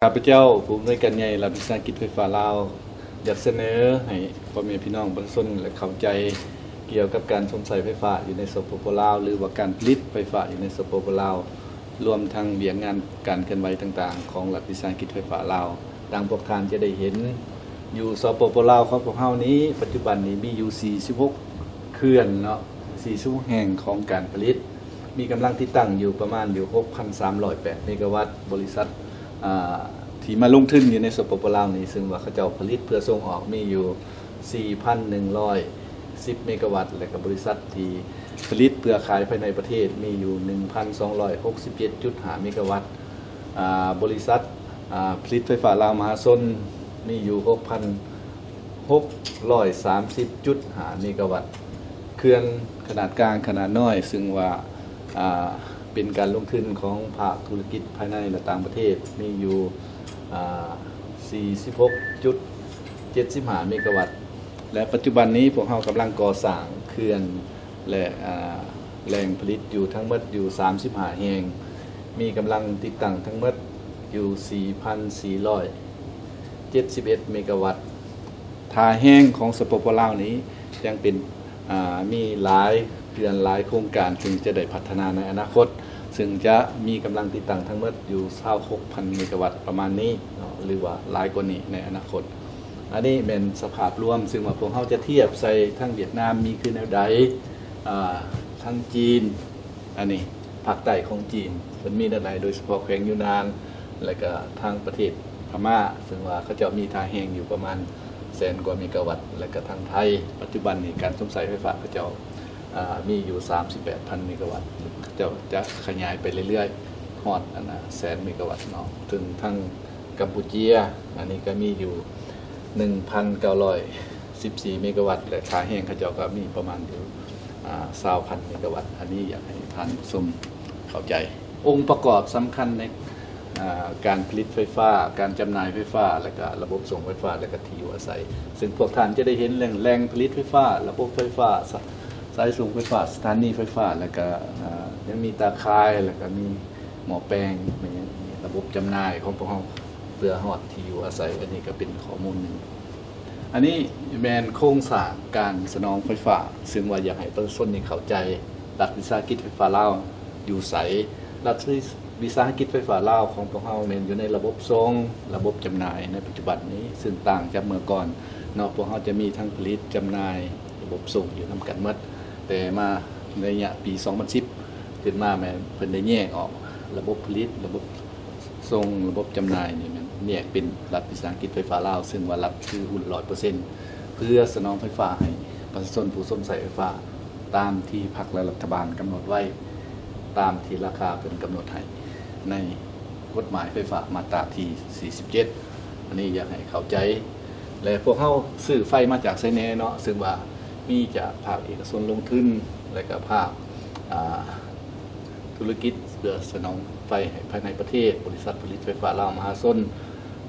ຂ້າພະເຈົ້າ ຜູ້ອຳນວຍການໃຫຍ່ລັດວິສາຫະກິດໄຟຟ້າລາວ ຢາກສະເໜີໃຫ້ພໍ່ແມ່ພີ່ນ້ອງປະຊາຊົນ ແລະ ເຂົ້າໃຈກ່ຽວກັບການຊົມໃຊ້ໄຟຟ້າຢູ່ໃນ ສປປ ລາວ ຫຼືວ່າການຜະລິດໄຟຟ້າຢູ່ໃນ ສປປ ລາວ ລວມທັງວຽກງານການເຄື່ອນໄຫວຕ່າງໆ ຂອງລັດວິສາຫະກິດໄຟຟ້າລາວ. ດັ່ງພວກທ່ານຈະໄດ້ເຫັນ ຢູ່ ສປປ ລາວ ຂອງພວກເຮົານີ້ ປັດຈຸບັນນີ້ມີຢູ່ ສີ່ສິບຫົກ ເຂື່ອນເນາະ ສີ່ສິບຫົກແຫ່ງຂອງການຜະລິດ ມີກຳລັງຕິດຕັ້ງຢູ່ປະມານຢູ່ ຫົກພັນສາມຮ້ອຍແປດ ເມກາວັດ. ບໍລິສັດ ອ່າ ທີ່ມາລົງທຶນຢູ່ໃນ ສປປ ລາວ ນີ້ ເຊິ່ງວ່າເຂົາເຈົ້າຜະລິດເພື່ອສົ່ງອອກມີຢູ່ ສີ່ພັນໜຶ່ງຮ້ອຍສິບ ເມກາວັດ ແລະ ກໍບໍລິສັດທີ່ຜະລິດເພື່ອຂາຍພາຍໃນປະເທດມີຢູ່ ໜຶ່ງພັນສອງຮ້ອຍຫົກສິບເຈັດຈຸດຫ້າ ເມກາວັດ. ອ່າ ບໍລິສັດ ອ່າ ຜະລິດໄຟຟ້າລາວມະຫາຊົນມີຢູ່ ຫົກພັນຫົກຮ້ອຍສາມສິບຈຸດຫ້າ ເມກາວັດ. ເຂື່ອນຂະໜາດກາງ ຂະໜາດນ້ອຍ ເຊິ່ງວ່າ ອ່າ ເປັນການລົງທຶນຂອງພາກທຸລະກິດພາຍໃນ ແລະ ຕ່າງປະເທດ ມີຢູ່ ອ່າ ສີ່ສິບຫົກຈຸດເຈັດສິບຫ້າ ເມກາວັດ ແລະ ປັດຈຸບັນນີ້ພວກເຮົາກຳລັງກໍ່ສ້າງເຂື່ອນ ແລະ ອ່າ ແຫຼ່ງຜະລິດຢູ່ທັງໝົດຢູ່ ສາມສິບຫ້າແຫ່ງ ມີກຳລັງຕິດຕັ້ງທັງໝົດຢູ່ ສີ່ພັນສີ່ຮ້ອຍເຈັດສິບເອັດ ເມກາວັດ. ທ່າແຮງຂອງ ສປປ ລາວ ນີ້ຍັງເປັນ ອ່າ ມີຫຼາຍເຂື່ອນ ຫຼາຍໂຄງການ ເຊິ່ງຈະໄດ້ພັດທະນາໃນອະນາຄົດ ເຊິ່ງຈະມີກຳລັງຕິດຕັ້ງທັງໝົດຢູ່ ຊາວຫົກພັນ ເມກາວັດ ປະມານນີ້ເນາະ ຫຼືວ່າຫຼາຍກວ່ານີ້ໃນອະນາຄົດ. ອັນນີ້ແມ່ນສະພາບລວມ ເຊິ່ງວ່າພວກເຮົາຈະທຽບໃສ່ທາງຫວຽດນາມມີຄືແນວໃດ, ອ່າ ທາງຈີນ ອັນນີ້ພາກໃຕ້ຂອງຈີນ ເພິ່ນມີແນວໃດ ໂດຍສະເພາະແຂວງຢູນານ ແລະກະທາງປະເທດພະມ້າ ເຊິ່ງວ່າເຂົາເຈົ້າມີທ່າແຮງຢູ່ປະມານແສນກວ່າເມກາວັດ ແລະກະທາງໄທ ປັດຈຸບັນນີ້ການຊົມໃຊ້ໄຟຟ້າເຂົາເຈົ້າ ອ່າ ມີຢູ່ສາມສິບແປດພັນເມກາວັດ ເຂົາເຈົ້າຈະຂະຫຍາຍໄປເລື້ອຍໆ ຮອດອັນນະແສນເມກາວັດເນາະ. ເຊິ່ງທາງກຳປູເຈຍ ອັນນີ້ກໍມີຢູ່ໜຶ່ງພັນເກົ້າຮ້ອຍສິບສີ່ເມກາວັດ ແລະ ທ່າແຮງເຂົາເຈົ້າກໍມີປະມານຢູ່ ອ່າ ຊາວພັນເມກາວັດ. ອັນນີ້ຢາກໃຫ້ທ່ານຜູ້ຊົມເຂົ້າໃຈ ອົງປະກອບສຳຄັນໃນ ອ່າ ການຜະລິດໄຟຟ້າ, ການຈຳໜ່າຍໄຟຟ້າ ແລະກະລະບົບສົ່ງໄຟຟ້າ ແລະກະທີ່ຢູ່ອາໄສ ເຊິ່ງພວກທ່ານຈະໄດ້ເຫັນແຫຼ່ງ ແຫຼ່ງຜະລິດໄຟຟ້າ, ລະບົບໄຟຟ້າ, ສາ ສາຍສົ່ງໄຟຟ້າ, ສະຖານີໄຟຟ້າ ແລະກະ ອ່າ ຍັງມີຕາຂ່າຍ ແລະກະມີໝໍ້ແປງ, ມີ ມີລະບົບຈຳໜ່າຍຂອງພວກເຮົາ ເພື່ອຮອດທີ່ຢູ່ອາໄສ. ອັນນີ້ກະເປັນຂໍ້ມູນໜຶ່ງ. ອັນນີ້ແມ່ນໂຄງສ້າງການສະໜອງໄຟຟ້າ ເຊິ່ງວ່າຢາກໃຫ້ປະຊາຊົນນີ້ເຂົ້າໃຈ ລັດວິສາຫະກິດໄຟຟ້າລາວຢູ່ໃສ. ລັດວິສາຫະກິດໄຟຟ້າລາວຂອງພວກເຮົາແມ່ນຢູ່ໃນລະບົບສົ່ງ, ລະບົບຈຳໜ່າຍໃນປັດຈຸບັນນີ້ ເຊິ່ງຕ່າງຈາກເມື່ອກ່ອນເນາະ. ພວກເຮົາຈະມີທັງຜະລິດ, ຈຳໜ່າຍ, ລະບົບສົ່ງຢູ່ນຳກັນໝົດ, ແຕ່ມາໃນໄລຍະປີສອງພັນສິບຂຶ້ນມາ ແມ່ນເພິ່ນໄດ້ແຍກອອກ ລະບົບຜະລິດ, ລະບົບ ສົ່ງລະບົບຈຳໜ່າຍນີ້ແມ່ນແຍກເປັນລັດວິສາຫະກິດໄຟຟ້າລາວ ເຊິ່ງວ່າລັດຖືຮຸ້ນຮ້ອຍເປີເຊັນ ເພື່ອສະໜອງໄຟຟ້າໃຫ້ປະຊາຊົນຜູ້ຊົມໃຊ້ໄຟຟ້າ ຕາມທີ່ພັກ ແລະ ລັດຖະບານກຳນົດໄວ້ ຕາມທີ່ລາຄາເພິ່ນກຳນົດໃຫ້ໃນກົດໝາຍໄຟຟ້າມາດຕາທີສີ່ສິບເຈັດ. ອັນນີ້ຢາກໃຫ້ເຂົ້າໃຈ ແລະ ພວກເຮົາຊື້ໄຟມາຈາກໃສແດ່ເນາະ ເຊິ່ງວ່າມີຈາກພາກເອກະຊົນລົງທຶນ ແລະ ກະພາກ ອ່າ ທຸລະກິດເພື່ອສະໜອງໄຟໃຫ້ພາຍໃນປະເທດ, ບໍລິສັດຜະລິດໄຟຟ້າລາວມະຫາຊົນ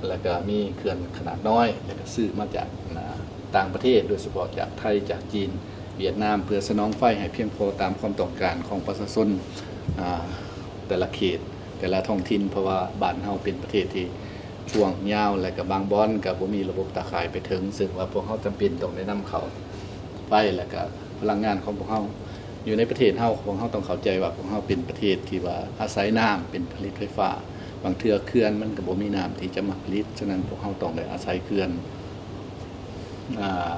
ແລະກະມີເຂື່ອນຂະໜາດນ້ອຍ ແລະກະຊື້ມາຈາກ ອ່າ ຕ່າງປະເທດ ໂດຍສະເພາະຈາກໄທ, ຈາກຈີນ, ຫວຽດນາມ ເພື່ອສະໜອງໄຟໃຫ້ພຽງພໍຕາມຄວາມຕ້ອງການຂອງປະຊາຊົນ ອ່າ ແຕ່ລະເຂດ ແຕ່ລະທ້ອງຖິ່ນ ເພາະວ່າບ້ານເຮົາເປັນປະເທດທີ່ກວ້າງຍາວ ແລະກະບາງບ່ອນກະບໍ່ມີລະບົບຕາຂ່າຍໄປເຖິງ ເຊິ່ງວ່າພວກເຮົາຈຳເປັນຕ້ອງໄດ້ນຳເຂົ້າໄຟ ແລະກະ ພະລັງງານຂອງພວກເຮົາຢູ່ໃນປະເທດເຮົາ, ພວກເຮົາຕ້ອງເຂົ້າໃຈວ່າພວກເຮົາເປັນປະເທດທີ່ວ່າອາໄສນ້ຳເປັນຜະລິດໄຟຟ້າ. ບາງເທື່ອເຂື່ອນມັນກໍບໍ່ມີນ້ຳທີ່ຈະມາຜະລິດ, ສະນັ້ນພວກເຮົາຕ້ອງໄດ້ອາໄສເຂື່ອນ ອ່າ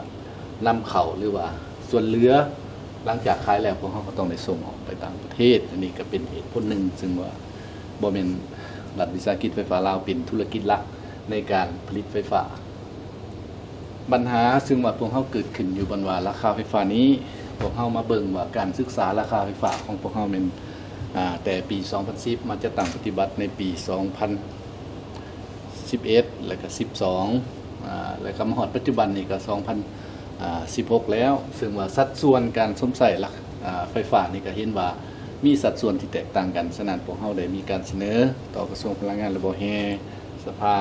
ນຳເຂົ້າ ຫຼືວ່າສ່ວນເຫຼືອ ຫຼັງຈາກຂາຍແລ້ວ ພວກເຮົາກໍຕ້ອງໄດ້ສົ່ງອອກໄປຕ່າງປະເທດ. ອັນນີ້ກໍເປັນເຫດຜົນໜຶ່ງ ເຊິ່ງວ່າບໍ່ແມ່ນລັດວິສາຫະກິດໄຟຟ້າລາວເປັນທຸລະກິດຫຼັກໃນການຜະລິດໄຟຟ້າ. ບັນຫາເຊິ່ງວ່າພວກເຮົາເກີດຂຶ້ນຢູ່ບ່ອນວ່າລາຄາໄຟຟ້ານີ້ ພວກເຮົາມາເບິ່ງວ່າການສຶກສາລາຄາໄຟຟ້າຂອງພວກເຮົາແມ່ນ ອ່າ ແຕ່ປີສອງພັນສິບ ມາຈັດຕັ້ງປະຕິບັດໃນປີສອງພັນສິບເອັດ ແລະກະສິບສອງ ອ່າ ແລະກະມາຮອດປັດຈຸບັນນີ້ກະສອງພັນສິບຫົກແລ້ວ ເຊິ່ງວ່າສັດສ່ວນການຊົມໃຊ້ລາ ອ່າ ໄຟຟ້ານີ້ກະເຫັນວ່າມີສັດສ່ວນທີ່ແຕກຕ່າງກັນ. ສະນັ້ນພວກເຮົາໄດ້ມີການສະເໜີຕໍ່ກະຊວງພະລັງງານ ແລະ ບໍ່ແຮ່ ສະພາ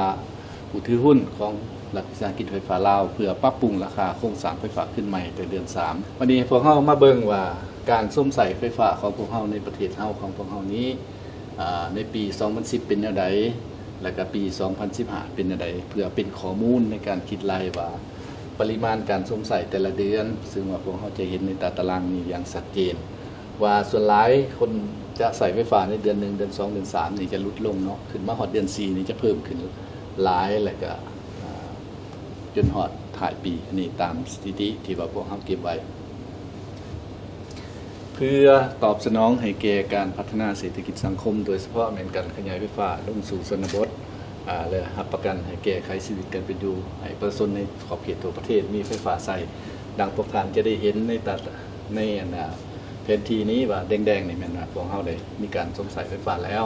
ຜູ້ຖືຮຸ້ນຂອງລັດວິສາຫະກິດໄຟຟ້າລາວ ເພື່ອປັບປຸງລາຄາໂຄງສ້າງໄຟຟ້າຄືນໃໝ່ແຕ່ເດືອນສາມ. ວັນນີ້ພວກເຮົາມາເບິ່ງວ່າການຊົມໃຊ້ໄຟຟ້າຂອງພວກເຮົາໃນປະເທດເຮົາຂອງພວກເຮົານີ້ ອາ ໃນປີສອງພັນສິບເປັນແນວໃດ, ແລະກະປີສອງພັນສິບຫ້າເປັນແນວໃດ ເພື່ອເປັນຂໍ້ມູນໃນການຄິດໄລ່ວ່າປະລິມານການຊົມໃຊ້ແຕ່ລະເດືອນ, ເຊິ່ງວ່າພວກເຮົາຈະເຫັນໃນຕາຕະລາງນີ້ຢ່າງຊັດເຈນ ວ່າສ່ວນຫຼາຍຄົນຈະໃຊ້ໄຟຟ້າໃນເດືອນໜຶ່ງ, ເດືອນສອງ, ເດືອນສາມນີ້ຈະຫຼຸດລົງເນາະ, ຂຶ້ນມາຮອດເດືອນສີ່ນີ້ຈະເພີ່ມຂຶ້ນຫຼາຍ ແລະກະ ອາ ຈົນຮອດທ້າຍປີ. ອັນນີ້ຕາມສະຖິຕິທີ່ວ່າພວກເຮົາເກັບໄວ້ ເພື່ອຕອບສະໜອງໃຫ້ແກ່ການພັດທະນາເສດຖະກິດສັງຄົມ, ໂດຍສະເພາະແມ່ນການຂະຫຍາຍໄຟຟ້າລົງສູ່ຊົນນະບົດ ອາ ແລະ ຮັບປະກັນໃຫ້ແກ້ໄຂຊີວິດການເປັນຢູ່ ໃຫ້ປະຊາຊົນໃນຂອບເຂດທົ່ວປະເທດມີໄຟຟ້າໃຊ້. ດັ່ງພວກທ່ານຈະໄດ້ເຫັນໃນຕາ ໃນອັນ ອາ ແຜນທີ່ນີ້ວ່າແດງໆນີ້ແມ່ນວ່າພວກເຮົາໄດ້ມີການຊົມໃຊ້ໄຟຟ້າແລ້ວ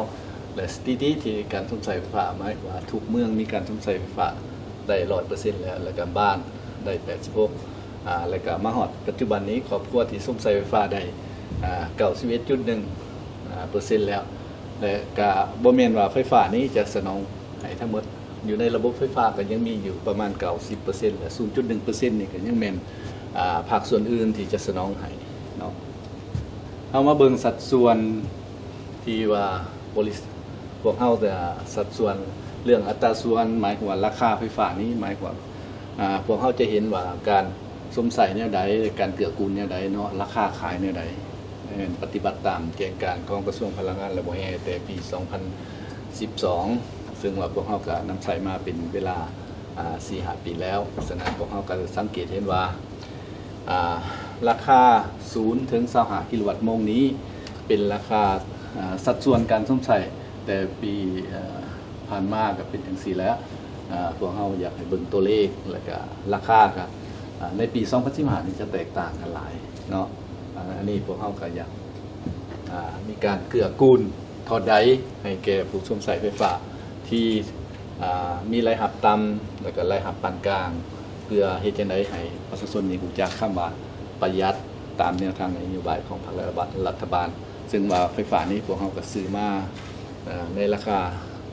ແລະ ສະຖິຕິທີ່ການຊົມໃຊ້ໄຟຟ້າໝາຍວ່າທຸກເມືອງມີການຊົມໃຊ້ໄຟຟ້າໄດ້ຮ້ອຍເປີເຊັນແລ້ວ ແລະກະບ້ານໄດ້ແປດສິບຫົກ ອາ ແລະກະມາຮອດປັດຈຸບັນນີ້ ຄອບຄົວທີ່ຊົມໃຊ້ໄຟຟ້າໄດ້ ອາ ເກົ້າສິບເອັດຈຸດໜຶ່ງ ອາ ເປີເຊັນແລ້ວ ແລະກະບໍ່ແມ່ນວ່າໄຟຟ້ານີ້ຈະສະໜອງໃຫ້ທັງໝົດ. ຢູ່ໃນລະບົບໄຟຟ້າກໍຍັງມີຢູ່ປະມານເກົ້າສິບເປີເຊັນ ແລະ ສູນຈຸດໜຶ່ງເປີເຊັນນີ້ກໍຍັງແມ່ນ ອາ ພາກສ່ວນອື່ນທີ່ຈະສະໜອງໃຫ້ເນາະ. ເຮົາມາເບິ່ງສັດສ່ວນທີ່ວ່າບໍລິ ພວກເຮົາຈະສັດສ່ວນເລື່ອງອັດຕາສ່ວນ ໝາຍຄວາມວ່າລາຄາໄຟຟ້ານີ້ ໝາຍຄວາມ ອາ ພວກເຮົາຈະເຫັນວ່າການຊົມໃຊ້ແນວໃດ ການເກື້ອກູນແນວໃດເນາະ, ລາຄາຂາຍແນວໃດ ແມ່ນປະຕິບັດຕາມແຈ້ງການຂອງກະຊວງພະລັງງານ ແລະ ບໍ່ແຮ່ ແຕ່ປີສອງພັນສິບສອງ ເຊິ່ງວ່າພວກເຮົາກໍນຳໃຊ້ມາເປັນເວລາ ອາ ສີ່ຫ້າປີແລ້ວ. ສະນັ້ນພວກເຮົາກໍສັງເກດເຫັນວ່າ ອາ ລາຄາສູນເຖິງຊາວຫ້າກິໂລວັດໂມງນີ້ ເປັນລາຄາ ອາ ສັດສ່ວນການຊົມໃຊ້ ແຕ່ປີ ເອີ ຜ່ານມາກໍເປັນຈັ່ງຊີ້ແຫຼະ. ອາ ພວກເຮົາຢາກໃຫ້ເບິ່ງຕົວເລກ ແລ້ວກະລາຄາກະ ອາ ໃນປີສອງພັນສິບຫ້ານີ້ຈະແຕກຕ່າງກັນຫຼາຍເນາະ. ອາ ອັນນີ້ພວກເຮົາກໍຢາກ ອາ ມີການເກື້ອກູນເທົ່າໃດໃຫ້ແກ່ຜູ້ຊົມໃຊ້ໄຟຟ້າທີ່ ອາ ມີລາຍຮັບຕ່ຳ ແລ້ວກໍລາຍຮັບປານກາງ ເພື່ອເຮັດຈັ່ງໃດໃຫ້ປະຊາຊົນນີ້ຮູ້ຈັກຄຳວ່າປະຢັດ ຕາມແນວທາງນະໂຍບາຍຂອງພັກ ແລະ ລັດຖະບານ. ເຊິ່ງວ່າໄຟຟ້ານີ້ພວກເຮົາກໍຊື້ມາ ເອີ ໃນລາຄາ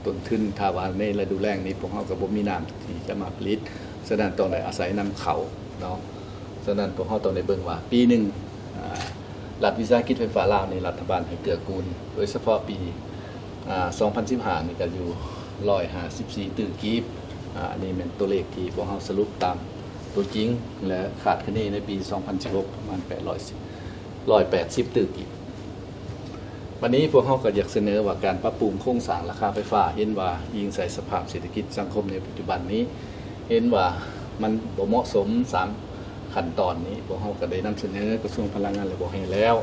ຕົ້ນທຶນ, ຖ້າວ່າໃນລະດູແລ້ງນີ້ພວກເຮົາກໍບໍ່ມີນ້ຳທີ່ຈະມາຜະລິດ, ສະນັ້ນຕ້ອງໄດ້ອາໄສນຳເຂົ້າເນາະ. ສະນັ້ນພວກເຮົາຕ້ອງໄດ້ເບິ່ງວ່າປີໜຶ່ງ ອາ ລັດວິສາຫະກິດໄຟຟ້າລາວນີ້ ລັດຖະບານໃຫ້ເກື້ອກູນ, ໂດຍສະເພາະປີ ອາ ສອງພັນສິບຫ້ານີ້ກໍຢູ່ຮ້ອຍຫ້າສິບສີ່ຕື້ກີບ. ອາ ອັນນີ້ແມ່ນຕົວເລກທີ່ພວກເຮົາສະຫຼຸບຕາມຕົວຈິງ ແລະ ຄາດຄະເນໃນປີສອງພັນສິບຫົກປະມານແປດຮ້ອຍ ຮ້ອຍແປດສິບຕື້ກີບ. ບັດນີ້ພວກເຮົາກໍຢາກສະເໜີວ່າການປັບປຸງໂຄງສ້າງລາຄາໄຟຟ້າ ເຫັນວ່າອີງໃສ່ສະພາບເສດຖະກິດສັງຄົມໃນປັດຈຸບັນນີ້ ເຫັນວ່າມັນບໍ່ເໝາະສົມສາມຂັ້ນຕອນນີ້ ພວກເຮົາກໍໄດ້ນຳສະເໜີກະຊວງພະລັງງານ ແລະ ບໍ່ແຮ່ແລ້ວ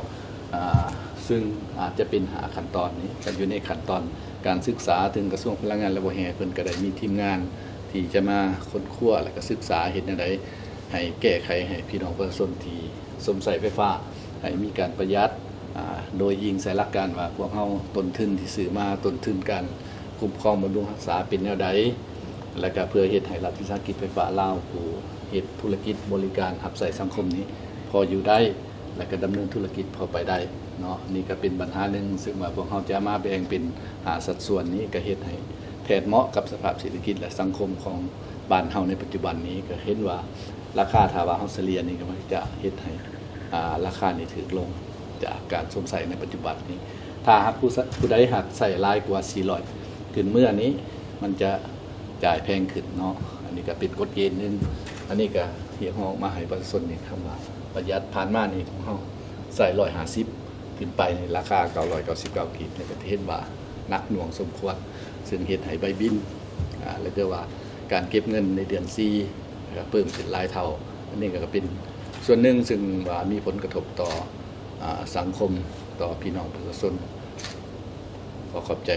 ອາ ເຊິ່ງອາດຈະເປັນຫ້າຂັ້ນຕອນນີ້ ກໍຢູ່ໃນຂັ້ນຕອນການສຶກສາ. ເຖິງກະຊວງພະລັງງານ ແລະ ບໍ່ແຮ່ ເພິ່ນກໍໄດ້ມີທີມງານທີ່ຈະມາຄົ້ນຄວ້າ ແລະ ກໍສຶກສາເຮັດແນວໃດ ໃຫ້ແກ້ໄຂໃຫ້ພີ່ນ້ອງປະຊາຊົນທີ່ຊົມໃຊ້ໄຟຟ້າ ໃຫ້ມີການປະຢັດ ອາ ໂດຍອີງໃສ່ຫຼັກການວ່າພວກເຮົາຕົ້ນທຶນທີ່ຊື້ມາ, ຕົ້ນທຶນການຄຸ້ມຄອງບຳລຸງຮັກສາເປັນແນວໃດ ແລະກະເພື່ອເຮັດໃຫ້ລັດວິສາຫະກິດໄຟຟ້າລາວ ຜູ້ເຮັດທຸລະກິດບໍລິການຮັບໃຊ້ສັງຄົມນີ້ພໍຢູ່ໄດ້ ແລະກະດຳເນີນທຸລະກິດພໍໄປໄດ້ເນາະ. ນີ້ກະເປັນບັນຫາໜຶ່ງ ເຊິ່ງວ່າພວກເຮົາຈະມາແບ່ງເປັນຫ້າສັດສ່ວນນີ້ ກະເຮັດໃຫ້ແທດເໝາະກັບສະພາບເສດຖະກິດ ແລະ ສັງຄົມຂອງ ບ້ານເຮົາໃນປັດຈຸບັນນີ້ ກໍເຫັນວ່າລາຄາ ຖ້າວ່າເຮົາສະເລ່ຍນີ້ ກໍມັນຈະເຮັດໃຫ້ ອາ ລາຄານີ້ຖືກລົງຈາກການຊົມໃຊ້ໃນປັດຈຸບັນນີ້. ຖ້າຫາກຜູ້ ຜູ້ໃດຫາກໃຊ້ຫຼາຍກວ່າສີ່ຮ້ອຍຂຶ້ນເມືອນີ້ ມັນຈະຈ່າຍແພງຂຶ້ນເນາະ. ອັນນີ້ກໍເປັນກົດເກນໜຶ່ງ. ອັນນີ້ກໍຮຽກຮ້ອງມາໃຫ້ປະຊາຊົນນີ້ ຄຳວ່າປະຢັດ. ຜ່ານມານີ້ ຂອງເຮົາໃຊ້ຮ້ອຍຫ້າສິບຂຶ້ນໄປ ໃນລາຄາເກົ້າຮ້ອຍເກົ້າສິບເກົ້າກີບ ນີ້ກໍເຫັນວ່າໜັກໜ່ວງສົມຄວນ ເຊິ່ງເຮັດໃຫ້ໃບບິນ ອາ ແລະ ເອີ້ນວ່າການເກັບເງິນໃນເດືອນສີ່ ກໍເພີ່ມຂຶ້ນຫຼາຍເທົ່າ. ອັນນີ້ກໍເປັນສ່ວນໜຶ່ງເຊິ່ງວ່າມີຜົນກະທົບຕໍ່ ອາ ສັງຄົມ, ຕໍ່ພີ່ນ້ອງປະຊາຊົນ. ຂໍຂອບໃຈ.